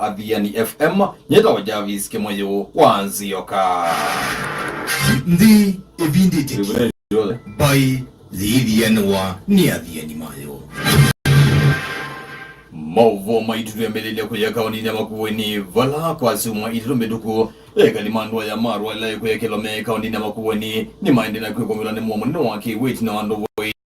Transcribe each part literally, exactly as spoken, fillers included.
Athiani F M, nyĩtawa Jarvis Kĩmũyũ wa Nzioka. Nthĩ ĩvindĩte ki, mbaĩ yĩithianĩwa nĩ athiani mayo. Maũvoo maitũ twĩambĩlĩlya kũya kaũndĩnĩ ya Makueni, vala kwa syumwa itatũ mĩtũku, ekali ma ndũa ya Marwa ĩla ĩkũyakĩlwa me kaũndĩnĩ ya Makueni nĩmaendee na kwĩkũmĩlwa nĩ mũo mũnene wa kĩw'ũ ĩtina wa ndũvũ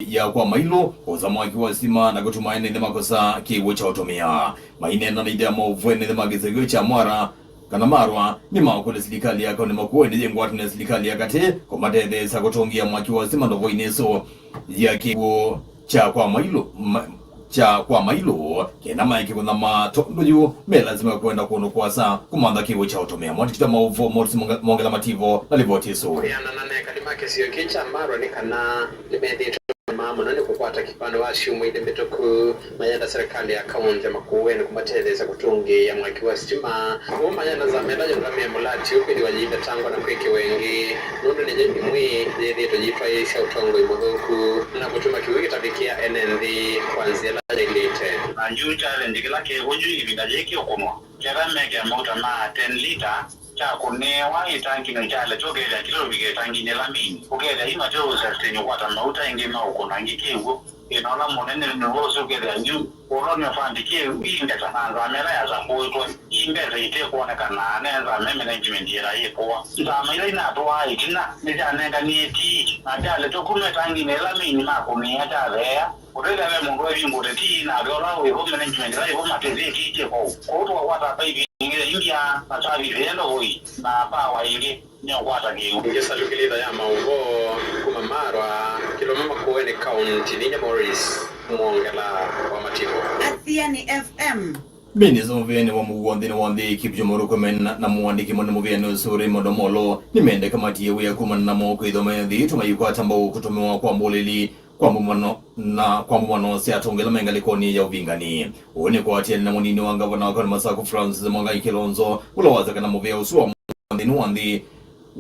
ya kwa mailũ kũsa mwaki wa sitima na kũtuma ene nthĩ makosa kĩw'ũ kya ũtũmĩa. Maineena na ĩthe ya maũvoo, ene nthĩ ma kĩsevyo kya Mwara kana Marwa nĩmakũlya silikalĩ ya kaũntĩ Makueni yĩ ngwatanĩo na silikalĩ ya katĩ kũmatetheesya kũtũngĩa mwaki wa sitima ndũvũinĩ ĩsu ya kĩw'ũ kya kwa mailũ, ma, kya kwa mailũ, kenda maeke kũthama, tondũ yu me lasima kwenda kũndũ kũasa kũmantha kĩw'ũ kya ũtũmĩa. Mwandĩki wa maũvoo Morris Monge-, Mongela Mativo na livoti ĩsu. Kwĩanana na ekali ma kĩsio kĩĩ kya Marwa nĩ kana nĩmethĩĩtwe maa mũno nĩ kũkwata kĩvandũ wa syumwa ilĩ mĩtũku, mayenda serikali ya kaũntĩ ya Makueni kũmatetheesya kũtũngĩĩa mwaki wa sitima. Nĩmo mayenda nzama ĩla yũngamĩe mũlati ũũ kwĩthĩwa yĩivetangwa na kwĩkĩwa ĩngĩ, nũndũ nĩyo ĩmwe yĩthĩĩtwe yĩtwaĩĩsya ũtongoi mũthũku na kũtuma kĩw'ũ kĩtavikĩa ene nthĩ kwa nzĩa ĩla yaĩlĩte. Na yu challenge kĩla kĩ vau yu ĩvinda yĩĩ kĩũkũnwa, ketha mekĩa mauta ma ten lita kyakũnĩĩwa ĩtanginĩ kyaletwa ũkethĩa kĩla ũvika ĩtanginĩ ĩla main, ũkethĩa yu mate ũsustain ũkwata mauta ĩngĩ ma ũkũna ĩngĩ kĩw'ũ. Thĩna ũla mũnene nĩ ũsu, ũkethĩa yu ũlonyo fund kĩ ingeta na nzama ĩla yasakũĩtwe, ii mbesa ite kwonekana, ne nzama management yĩla yĩkũa. Nzama ila inatũaa ĩtina nĩsyanenganie tii, na kyaletwa kuma ĩtanginĩ ĩla main makũnĩĩa kyatheea. Ũtethya ve mũndũ wevingũte tii, nake ũla wĩ vo management ĩla yĩ vo matĩthĩtĩtye kũu. Kwoou tũkakwata paivi ingĩ ya India na service yenda voi na power ĩngĩ nĩũkwata kĩw'ũ. Ngesalu kĩlĩtha ya maũvoo kuma Marwa, Kĩlũma Makueni County, nĩ nyie Morris Mwongela wa Mativo. Athiani F M. Minista mũvĩanĩ wa mũuo nthĩnĩ wa nthĩ Kipchumba Murkomen na, na mũandĩki mũnene mũvĩanĩ ũsu Raymond Omolo nĩmendeka matie wĩa kumana namo kwĩthwa mayĩthĩĩtwe mayikwata mbau kũtũmĩwa kwa mbũlĩli kwa mũmano na kwa mũmano sya atongoeli me ngalĩkonĩ ya ũvingani. Ũu nĩ kũatĩanĩa na mũnini wa ngavana wa kaũntĩ Masaku Francis Mwangangi Kilonzo, ũla wasya kana mũvĩa ũsu wa mũuo nthĩnĩ wa nthĩ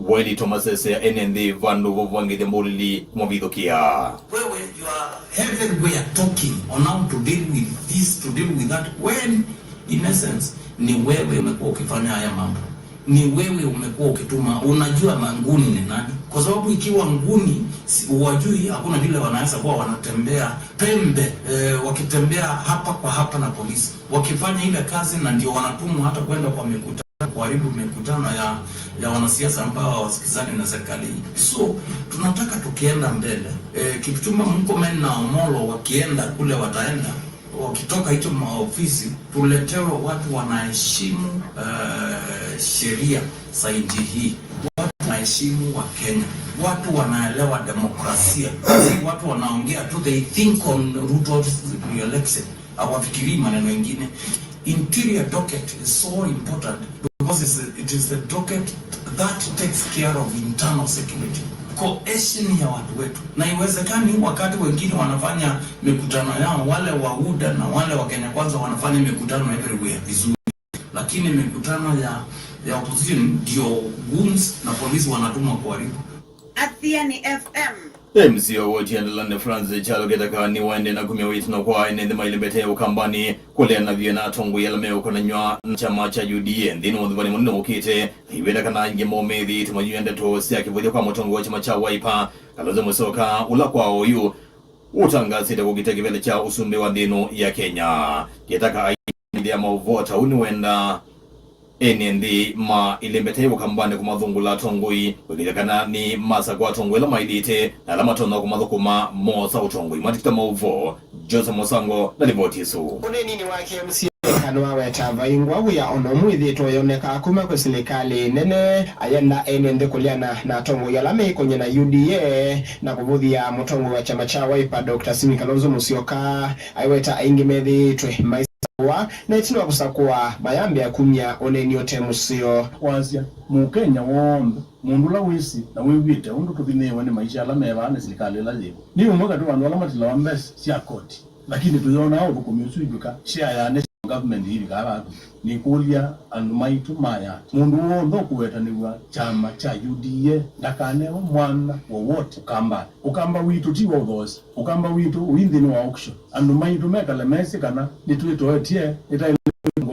waĩlĩtwe masesea ene nthĩ vandũ va ũvangĩthya mbũlĩli kũmavithũkĩa. Wewe, you are everywhere talking on how to deal with this, to deal with that, when in essence ni wewe umekuwa ukifanya haya mambo. Ni wewe umekuwa ukituma, unajua manguni ni nani? Kwa sababu ikiwa nguni si, huwajui, hakuna vile wanaweza kuwa wanatembea pembe, eh, wakitembea hapa kwa hapa na polisi, wakifanya ile kazi, na ndio wanatumwa hata kwenda kwa mikutano, kuharibu mikutano ya, ya wanasiasa ambao hawasikizani na serikali hii. So tunataka tukienda mbele, eh, Kipchumba Murkomen na Omolo wakienda kule, wataenda wakitoka hicho maofisi, tuletewe watu wanaheshimu, eh, sheria za nchi hii, watu wanaheshimu wa Kenya, watu wanaelewa demokrasia, si watu wanaongea tu, they think on Ruto's re-election, hawafikirii maneno mengine. Interior docket is so important because it's, it is the docket that takes care of internal security, cohesion ya watu wetu. Na iwezekani wakati wengine wanafanya mikutano yao, wale wa UDA na wale wa Kenya Kwanza wanafanya mikutano everywhere vizuri, lakini mikutano ya, ya opposition ndio goons na polisi wanatumwa kuharibu. Athiani F M. M C wa woti ya Ndalane Francis Kyalo Kĩtheka nĩwaendee na kumya wĩtano kwa ene nthĩ mailembete Ũkambanĩ kũleana vyũ na atongoi ala meũkonanw'a na kyama kya U D A nthĩnĩ wa ũthuvanĩo mũnene ũkĩte, na aiweta kana aingĩ moo methĩĩtwe mayũya ndeto sya kĩvũthya kwa mũtongoi wa kyama kya Wiper, Kalonzo Musyoka, ũla kwa oyu ũtangaasĩte kũkita kĩvĩla kya ũsumbĩ wa nthĩ ĩno ya Kenya. Kĩtheka aĩthĩa maũvoo ta ũu nĩwenda ene nthĩ ma ilembete Ũkambanĩ kũmathũngũla atongoi, kwĩkĩĩthya kana nĩmasakũa atongoi ala maĩlĩte na ala matonya kũmathũkũma moosa ũtongoi. Mwandĩki wa maũvoo Joseph Mũsango na livoti ĩsu. Ũneeninĩ wake, M C A nĩwaweta vai ngwaũ ya ona ũmwe ĩthĩĩtwe yoneka kuma kwĩ silikalĩ nene, ayenda ene nthĩ kũleana na atongoi ala meĩkony'a na U D A na kũvũthya mũtongoi wa kyama kya Wiper, Doctor Stephen Kalonzo Musyoka. Aiweta aingĩ methĩĩtwe maisakũa, na ĩtina wa kũsakũa mayambĩa kumya ũneeni ũte mũseo. Kwasya, Mũkenya w'onthe, mũndũ ũla wĩsĩ na wĩw'ĩte ũndũ tũthĩnĩĩwe nĩ maisha ala me vaa nĩ silikalĩ ĩla yĩvo, nĩ ũmwe katĩ wa andũ ala matilawa mbesa sya koti. Lakini tũyonaa ũthũkũmi ũsu ivika, share ya national government ivikaa vaku. Nĩkũlya andũ maitũ maya, mũndũ w'onthe ũkũwetanĩw'a kyama kya U D A ndakanewe mwanya wowote Ũkambanĩ. Ũkamba witũ ti wa ũthoosi. Ũkamba witũ ũi nthĩnĩ wa auction. Andũ maitũ mekale mesĩ kana nĩtwĩtoetye, nĩtaĩle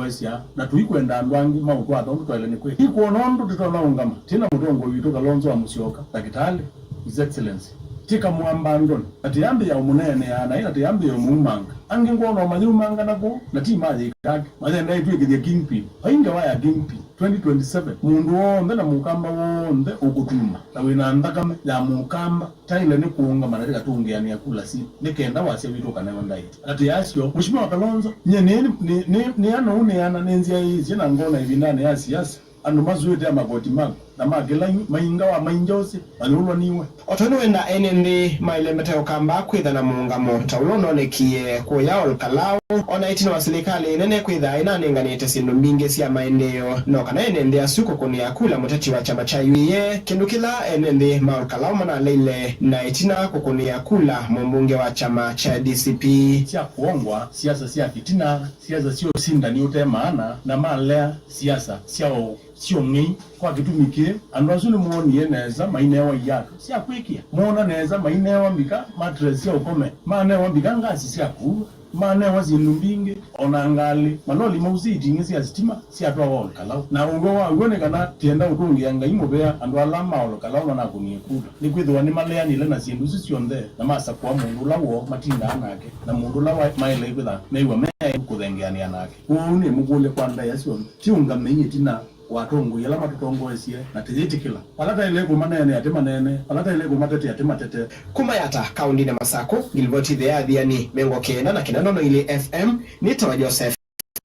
tũtwaĩsya, na tũikwenda andũ angĩ maũtwaa ta ũndũ twaĩle nĩ kwĩka. Ndikwona ũndũ tũtonya ũngama twĩ na mũtongoi witũ Kalonzo wa Musyoka, ndakĩtalĩ, His Excellency. Tĩkamwamba ndoni, na tĩyambĩĩa ũmũneenea, na ĩla tĩyambĩĩa ũmũumanga. Angĩ ngwona o mayĩumanga na kũu, na ti ma yĩkake. Mayenda ĩtw'ĩkĩthye kingpin. Vai ngewa ya kingpin. Twenty twenty-seven, mũndũ w'onthe na mũkamba w'onthe ũkũtuma, na wĩ na nthakame ya mũkamba, taĩle nĩ kũũngama na tĩkatũngĩanĩa kula sitũ, nĩ kenda wasya witũ ũkanewa ndaĩa. Atĩ asyo, Mheshimiwa Kalonzo, nyie nĩ, nĩ, nĩ, nĩana ũnĩana nĩ nzyaĩĩsye na ngona ĩvindanĩ ya siasa, andũ masũĩte makoti maku, na ma kĩla maingawa mainjaũsĩ, mayũlwa niwe. O tondũ wenda ene nthĩ maĩle mate ũkamba kwĩtha na mũũngamo ta ũla ũnonekie kũya Ol Kalou, o na ĩtina wa silikalĩ nene kwĩtha ĩnanenganĩte syĩndũ mbingĩ sya maendeeo, no kana ene nthĩ asu kũkũnĩa kula mũteti wa kyama kya U A, kĩndũ kĩla ene nthĩ ma Ol Kalou manaleile na ĩtina kũkũnĩa kula mũmbunge wa kyama kya D C P. Sya kũongwa, siasa sya vitina, siasa sya ũsindani ũte maana, na malea siasa sya ũ- sya ũng'ei. Kwa kĩtumi kĩĩ, andũ asu nĩmoonie nesa mainewa iatũ sya kwĩkĩa, moona nesa mainewa mbika, mattress sya ũkome, manewa mbika ngasi sya kũua, manewa syĩndũ mbingĩ, o na ngalĩ, maloli mausĩ iting'ĩ sya sitima syatwawa Ol Kalou. Na ũw'o wa w'o nĩ kana tienda ũtũngĩa Ngai mũvea, andũ ala ma Ol Kalou manakũnie kula, nĩkwĩthĩwa nĩmaleanile na syĩndũ isu syonthe na masakũa mũndũ ũla woo matindaa nake, na mũndũ ũla wa- maĩle kwĩtha mew'a me aĩlu kũthengeanĩa nake. Kwoou nĩmũkũlya kwa ndaĩa syonthe, tiũngamei ĩtina wa atongoi ala matũtongoesye, na tĩyĩtĩkĩla. Vala taĩle kũmaneenea, tĩmaneene, vala taĩle kũmatetea, tĩmatete. Kuma Yatta, kaũndĩnĩ ya Masakũ, ngilivoti ĩthĩa Athiani mĩongo kenda na kenda ndono ilĩ F M, nĩtawa Joseph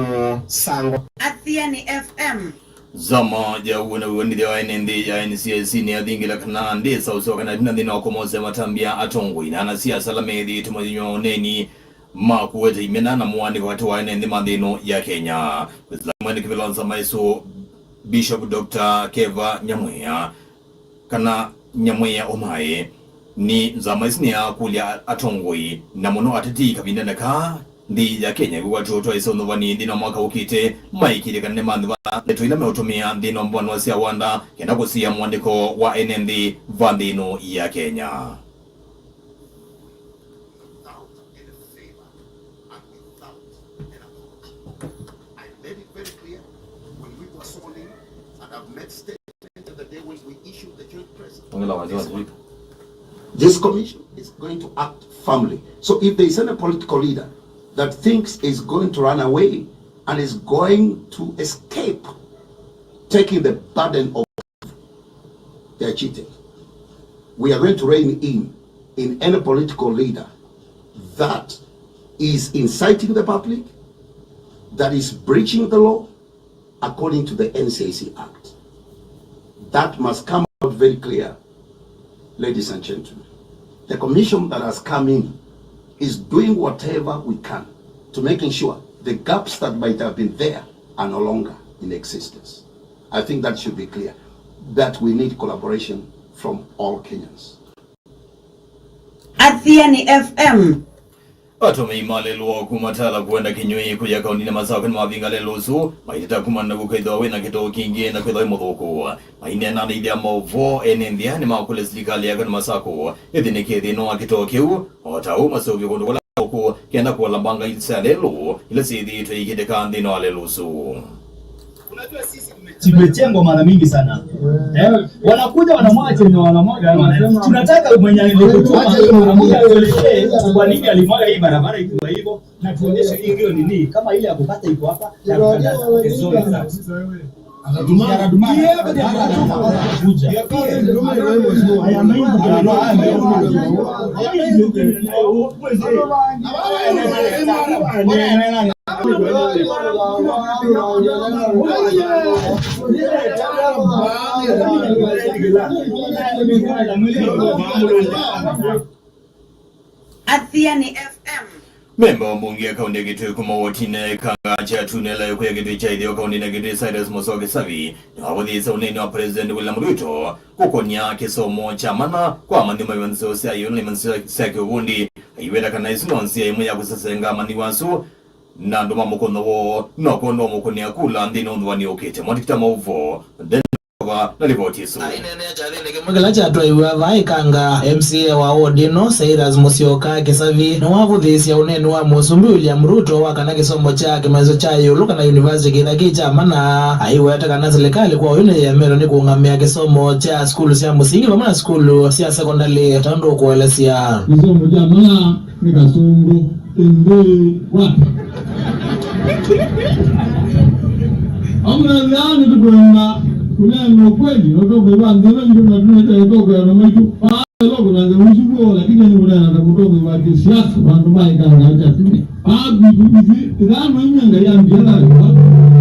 Mũsango. Athiani F M. Nzama ya w'o na wĩw'anĩthya wa ene nthĩ ya N C I C nĩyathingĩla kana ndĩsa ũseo kana ĩtina nthĩnĩ wa kũmosea matambya atongoi na anasiasa ala methĩĩtwe mayĩnywa ũneeni ma kũete imena na mũandĩko katĩ wa ene nthĩ ma nthĩ ĩno ya Kenya. Kwĩsĩla mwene kĩvĩla wa nzama ĩsu, Bishop Doctor Keva Nyamwea, kana Nyamwea Omae, nĩ nzama ĩsu nĩyakũlya atongoi, na mũno ateti kavindanĩ kaa nthĩ ya Kenya ĩkwatĩwa ũtwaĩsya ũnyuvani nthĩnĩ wa mwaka ũkĩte, maĩkĩĩthye kana nĩmanthĩwa ndeto ila meũtũmĩa nthĩnĩ wa mbũanĩo sya wanda kenda kũsiĩĩa mũandĩko wa ene nthĩ va nthĩ ĩno ya Kenya. Without any favor and without an apology. I made it very clear when we were sworn in, and I've made statements the day when we issued the joint press. Ongela wazee wa Twitter. This commission is going to act firmly. So if there is any political leader that thinks is going to run away and is going to escape taking the burden of their cheating. We are going to rein in, in any political leader that is inciting the public, that is breaching the law according to the N C I C Act. That must come out very clear, ladies and gentlemen. The commission that has come in is doing whatever we can to making sure the gaps that might have been there are no longer in existence. I think that should be clear, that we need collaboration from all Kenyans. Athiani F M. Atũmĩi ma lelũ wa kuma Tala kwenda Kĩnyũi kũya kaũndĩnĩ Masakũ nĩmavinga lelũ ũsu, maiteta kumana na kwĩthĩwa wĩna kĩtoo kingĩ na kwĩthĩwa wĩ mũthũku. Maineena na ithya maũvoo, ene nthĩ nĩmakũlya silikalĩ ya kaũndĩ Masakũ ĩthĩnĩkĩe thĩna wa kĩtoo kĩu, o ta ũu maseũvye kũndũ kũla kũkũ kenda kũola mbanga sya lelũ ila syĩthĩĩtwe ikĩtĩka nthĩnĩ wa lelũ ũsu. Zimejengwa mara mingi sana. Eh, wanakuja wanamwaga chenye wanamwaga, wanasema, tunataka mwenye alikutuma, mwenye alikuletee, kwa nini alimwaga hii barabara ikiwa hivyo? Na tuonyeshe hii ndio nini, kama ile ya kukata iko hapa, na kukata vizuri sana. Athiani F M. Memba wa mbunge ya kaũntĩ ya Kitui kuma wotinĩ ya Ikanga kya Tune ĩla ĩkũya Kitui kya ĩtheo kaũntĩnĩ ya Kitui, Cyrus Mũsoa Kĩsavi, nĩwavũthĩĩsye ũneeni wa President William Ruto kũkonya kĩsomo kya mana kwa amanyĩw'a ma imanyĩsyo sya ĩũlũ na imanyĩsyo sya kĩũvundi, aiweta kana ĩsu no nzĩa ĩmwe ya kũsesenga amanyĩw'a asu na andũ ma mũkũnyo woo, no kwondũ wa mũkũnĩa kula nthĩnĩ wa ũnyuvani ũkĩte. Mwandĩki ta maũvoo, Dennis Atova na livoti ĩsu. Aineenea kyathĩnĩ kĩmwe kĩla kyatwaiwe vaa Ikanga, M C A wa ward ĩno, Cyrus Musyoka Kisavi, nĩwavũthĩĩsye ũneeni wa Mũsumbĩ William Ruto wa kana kĩsomo kya kĩmanyĩsyo kya ĩũlũ kana university kĩtha kĩ kya mana. Aiweta kana silikalĩ kwa oyu nĩyĩemetwe nĩ kũũngamĩa kĩsomo kya sukulu sya mũsingi vamwe na sukulu sya sekondalĩ ta ũndũ ũkũelesya. Kĩsomo kya mana nĩ kasũngũ. Ĩndĩ wapi? Amũnethĩaa nĩtũkwenda kũneena ũkweli, na ũtongoi wa nthĩ ĩno itũ na tũnete ĩtongoi na maitũ. Paa ĩlo kũnanga ũisu w'o, lakini nĩ kũneena ta mũtongoi wa kĩsiasa, vandũ ma Ikanga kya tũne. Paa kwitũ ithyĩ, ĩthaa no inya Ngai ambia thayũ,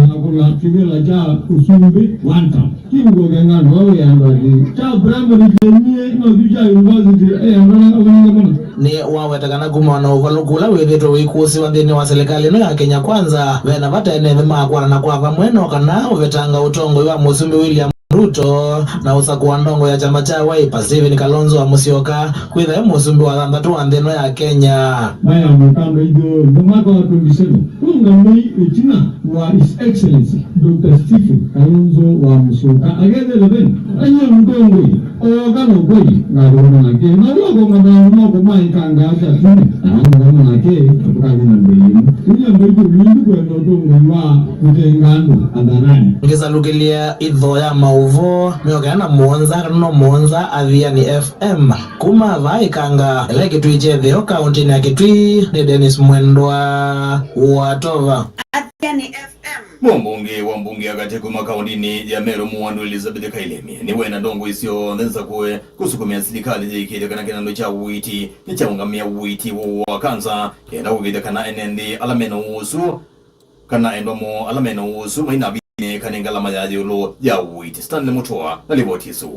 na kũla kĩvĩla kya ũsumbĩ one term. Ti ũguo kengano wa wĩa andũ angĩ. Kya primary kĩenie, no kyu kya university, eh, andũ ala ũnenga mũno. Nĩ waweta kana kumana na ũvalũku ũla wĩthĩtwe ũikũsĩwa nthĩnĩ wa silikalĩ ĩno ya Kenya Kwanza, ve na vata ene nthĩ makwatana kwa vamwe no kana ũvetanga ũtongoi wa Mũsumbĩ William Ruto na ũsakũa ndongo ya kyama kya Wiper, Stephen Kalonzo wa Musyoka, kwĩtha e mũsumbĩ wa thanthatũ wa nthĩ ĩno ya Kenya. Maya mũkamba ithyĩ, the mwaka wa twenty-seven, ũngamĩi ĩtina wa His Excellency Doctor Stephen Kalonzo wa Musyoka, akethele veni, aiye mũtongoi, ooka na ũkweli, ngalĩkana nake, na ũla ũkomathaa moko ma Ikanga kya tũne, na angama nake, tũkathi na mbei ĩno. Ĩla mbaitu mingi kwenda ũtongoi wa mũtengano athanani. Ngĩsalukĩlya itho ya maũvoo mĩongo ĩna na mũonza kana no mũonza Athiani F M. Kuma vaa Ikanga, ĩla ĩkĩtwĩkya ĩtheo kaũntĩnĩ ya Kitui, nĩ Dennis Mwendwa wa Tova. Athiani F M. Mũmbunge wa mbunge ya katĩ kuma kaũntĩnĩ ya Meru Mũwandu Elizabeth Kailemie nĩwenda ndongoi syonthe nsakũe kũsukumĩa silikalĩ yĩkĩĩthya kana kĩnandũ kya ũiiti nĩkyaũngamĩa ũiiti wa kanza, kenda kũĩkĩĩthya kana ene nthĩ ala mena ũũ ũsu kana endwa moo ala mena ũũ ũsu mainavinĩĩka nĩ ngalama ya ĩũlũ ya ũiiti. Stanley Mũtũa na livoti ĩsu.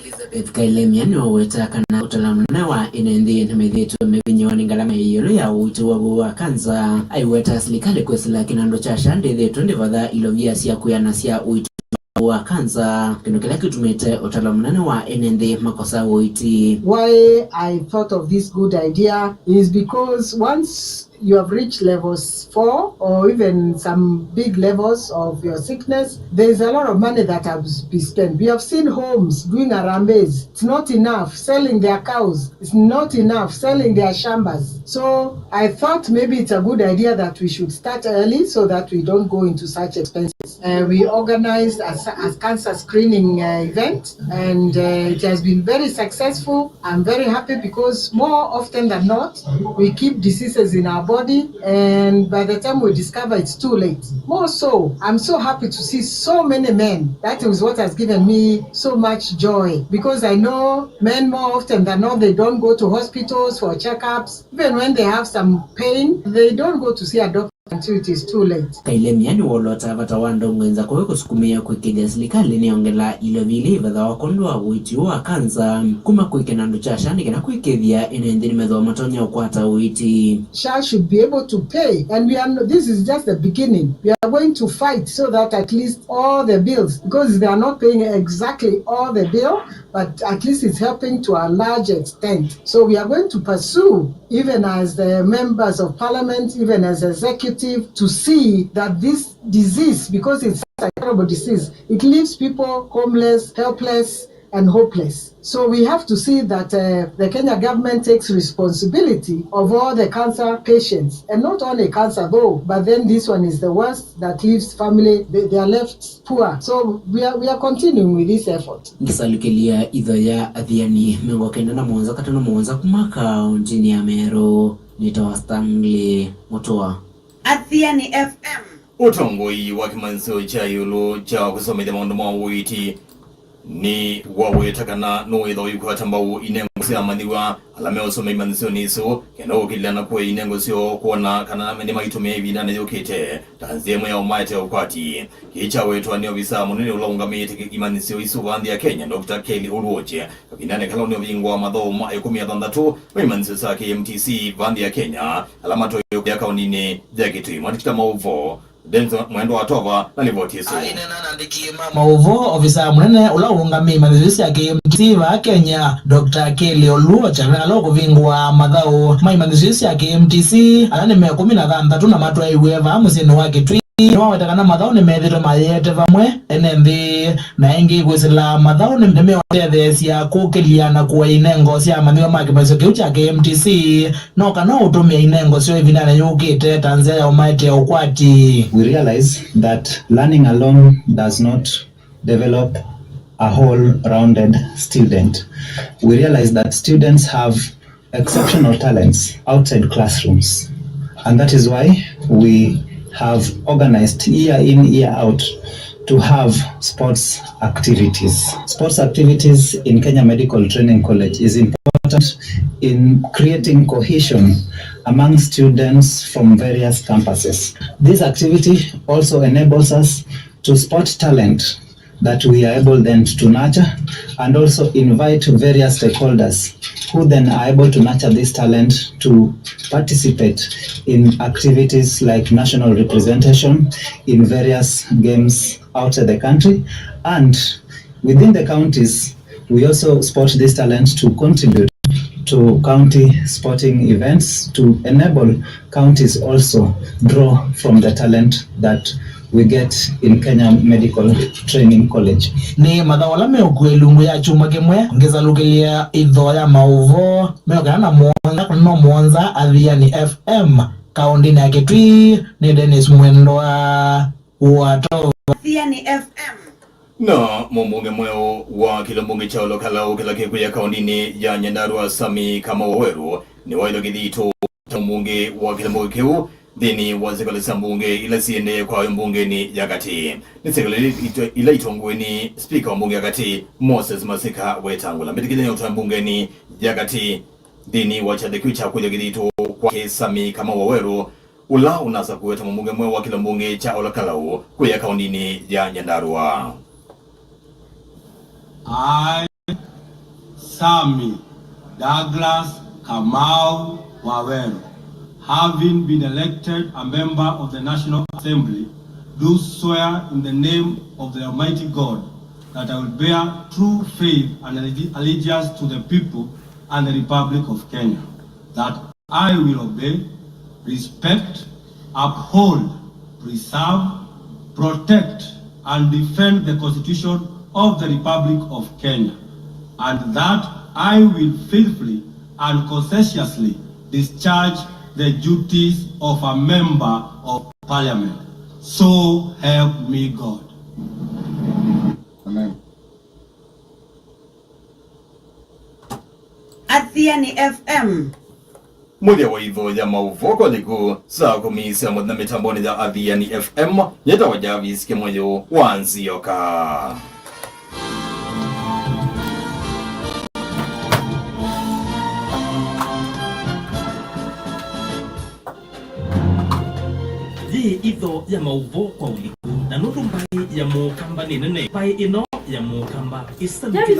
Elizabeth Kailemia nĩwaweta kana ũtala mũnene wa ene nthĩ nĩmethĩĩtwe mevinyĩwa nĩ ngalama ya ĩũlũ ya ũiiti wa woo wa kanza. Aiweta silikalĩ kwĩsĩla kĩnandũ kya SHA ndĩthĩĩtwe ndĩvatha ilovia sya kwĩanasya ũiiti wa woo wa kanza, kĩndũ kĩla kĩtumĩte ũtala mũnene wa ene nthĩ makosa ũiiti. Why I thought of this good idea is because once you have reached levels four or even some big levels of your sickness, there is a lot of money that has to be spent. We have seen homes doing harambees. It's not enough. Selling their cows, it's not enough. Selling their shambas. So I thought maybe it's a good idea that we should start early so that we don't go into such expenses. Uh, we organized a, a cancer screening uh, event, and uh, it has been very successful. I'm very happy because more often than not, we keep diseases in our body, and by the time we discover, it's too late. More so, I'm so happy to see so many men. That is what has given me so much joy, because I know men, more often than not, they don't go to hospitals for checkups. Even when they have some pain, they don't go to see a doctor until it is too late. Kailemia nĩwolota vata wa ndongoi nzakũe kũsukumĩa kwĩkĩĩthya silikalĩ nĩyongela ilovia ila ivathawa kwondũ wa ũiiti ũũ wa kanza, kuma kwĩ kĩnandũ kya SHA nĩ kana kwĩkĩĩthya ene nthĩ nĩmethĩwa matonya ũkwata ũiiti. SHA should be able to pay, and we are, this is just the beginning. We are going to fight so that at least all the bills, because they are not paying exactly all the bill, but at least it's helping to a large extent. So we are going to pursue, even as the members of parliament, even as executive, to see that this disease, because it's such a terrible disease, it leaves people homeless, helpless, and hopeless. So we have to see that uh, the Kenya government takes responsibility of all the cancer patients, and not only cancer though, but then this one is the worst that leaves family, they, they are left poor. So we are, we are continuing with this effort. Ngĩsalukĩlya itho ya Athiani mĩongo kenda na mũonza katano mũonza kuma kaũntĩnĩ ya Meru, nĩtawa Stanley Mũtũa. Athiani F M. Ũtongoi wa kĩmanyĩsyo kya ĩũlũ kya kũsomethya maũndũ ma ũiiti nĩ waweta kana nũĩthwa ũikwata mbau inengo sya amanyĩw'a ala meũsomea imanyĩsyonĩ isu, kenda kũkĩlĩla na kũea inengo syoo kwona kana nĩmaitũmĩa ĩvindanĩ yũkĩte ta nzĩa ĩmwe ya ũmaete ũkwati. Kĩĩ kyawetwa nĩ ovisa mũnene ũla ũngamĩĩte imanyĩsyo isu vaa nthĩ ya Kenya, Doctor Kelly Oluoch, kavindanĩ kala ũneũvingũa mathaũ ma ĩkũmi na thanthatũ ma imanyĩsyo sya K M T C vaa nthĩ ya Kenya, ala matoeie kũya kaũntĩnĩ ya Kitui. Mwandĩki ta maũvoo Dennis Mwendwa Atova na livoti ĩsu. Aineena na andĩki ma maũvoo, ovisa mũnene ũla ũũngamĩe imanyĩsyo sya K M T C vaa Kenya, Doctor Kelly Oluoch, amea ala ũkũvingũa mathaũ ma imanyĩsyo sya K M T C ala nĩ me ĩkũmi na thanthatũ na matwaĩwe vaa mũsyĩnĩ wa Kitui. nĩwaweta kana mathaũ nĩmethĩtwe mayĩete vamwe ene nthĩ, na ĩngĩ kwĩsĩla mathaũ nĩ- nĩmeũtetheesya kũkĩlya na kũea inengo sya amanyĩw'a ma kĩmanyĩsyo kĩu kya K M T C, no kana ũtũmĩa inengo syoo ĩvindanĩ yũkĩte ta nzĩa ya ũmaetea ũkwati. We realize that learning alone does not develop a whole-rounded student. We realize that students have exceptional talents outside classrooms, and that is why we have organized year in, year out to have sports activities. Sports activities in Kenya Medical Training College is important in creating cohesion among students from various campuses. This activity also enables us to spot talent that we are able then to nurture and also invite various stakeholders who then are able to nurture this talent to participate in activities like national representation in various games outside the country and within the counties. We also spot this talent to contribute to county sporting events to enable counties also draw from the talent that we get in Kenya Medical Training College. Nĩ mathaũ ala meũkuĩlungu ya kyumwa kĩmwe ngĩsalukĩlya itho ya maũvoo meũkana na mũonza no mũonza Athiani F M kaũndĩnĩ ya Kitui. Nĩ Dennis Mwendwa wa Tova. Athiani F M. Na mũmbunge mweũ wa kĩlio mbunge kya Olokalaũ kĩla kĩkwĩa kaũndĩnĩ ya Nyandarua, Sami Kamau Waweru, nĩwaĩlwe kĩthito ta mũmbunge wa kĩlio mbunge kĩu nthĩnĩ wa sikala sya mbunge ila siendee kwa mbungenĩ ya katĩ. Nĩ sikala ila ito- ila itongoe nĩ spika wa mbunge ya katĩ, Moses Masika Wetangula. Mbĩtĩkĩlya nĩ ũtwae mbungenĩ ya katĩ nthĩnĩ wa kyathĩ kĩu kya kũĩlya kĩthito kwake Sami Kamau Waweru, ũla ũnasa kũweta mũmbunge mweũ wa kĩlio mbunge kya Olokalaũ kũya kaũndĩnĩ ya Nyandarua. I, Sami Douglas Kamau Waweru, having been elected a member of the National Assembly, do swear in the name of the Almighty God that I will bear true faith and allegi- allegiance to the people and the Republic of Kenya, that I will obey, respect, uphold, preserve, protect, and defend the Constitution of the Republic of Kenya, and that I will faithfully and conscientiously discharge the duties of a member of parliament. So help me God. Amen. Athiani F M. Mũthya wa itho ya maũvoo kwa liku saa kũmi sya mũthenya mĩtambonĩ ya Athiani F M, nyĩtawa Jarvis Kĩmũyũ wa Nzioka. Yĩ itho ya maũvoo kwa ũliku, na nũndũ mbaĩ ya mũkamba nĩ nene, mbaĩ ĩno ya mũkamba ĩsalukĩla. Jarvis,